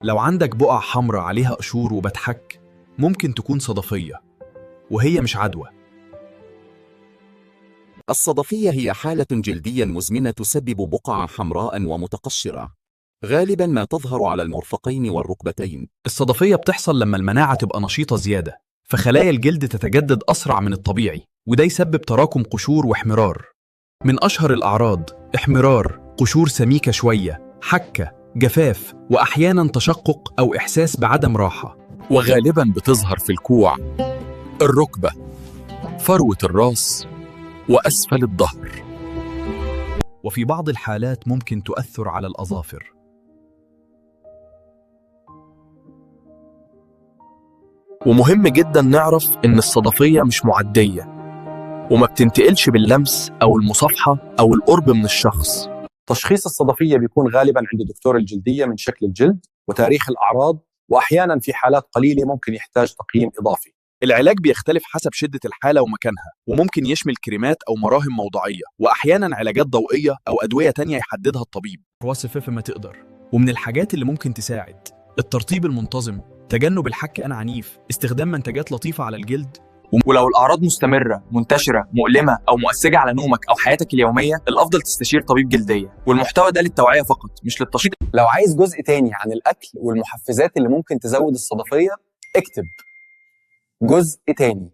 لو عندك بقع حمراء عليها قشور وبتحك، ممكن تكون صدفية، وهي مش عدوى. الصدفية هي حالة جلدية مزمنة تسبب بقع حمراء ومتقشرة، غالبا ما تظهر على المرفقين والركبتين. الصدفية بتحصل لما المناعة تبقى نشيطة زيادة، فخلايا الجلد تتجدد أسرع من الطبيعي، وده يسبب تراكم قشور واحمرار. من أشهر الأعراض احمرار، قشور سميكة شوية، حكة، جفاف، وأحيانا تشقق أو إحساس بعدم راحة. وغالبا بتظهر في الكوع، الركبة، فروة الراس، وأسفل الظهر. وفي بعض الحالات ممكن تؤثر على الأظافر. ومهم جدا نعرف إن الصدفية مش معدية، وما بتنتقلش باللمس أو المصافحة أو القرب من الشخص. تشخيص الصدفية بيكون غالبا عند دكتور الجلدية من شكل الجلد وتاريخ الأعراض، وأحيانا في حالات قليلة ممكن يحتاج تقييم إضافي. العلاج بيختلف حسب شدة الحالة ومكانها، وممكن يشمل كريمات أو مراهم موضعية، وأحيانا علاجات ضوئية أو أدوية تانية يحددها الطبيب. وصف ما تقدر. ومن الحاجات اللي ممكن تساعد: الترطيب المنتظم، تجنب الحك أنا عنيف، استخدام منتجات لطيفة على الجلد. ولو الأعراض مستمرة، منتشرة، مؤلمة أو مؤثرة على نومك أو حياتك اليومية، الأفضل تستشير طبيب جلدية. والمحتوى ده للتوعية فقط، مش للتشخيص. لو عايز جزء تاني عن الأكل والمحفزات اللي ممكن تزود الصدفية، اكتب جزء تاني.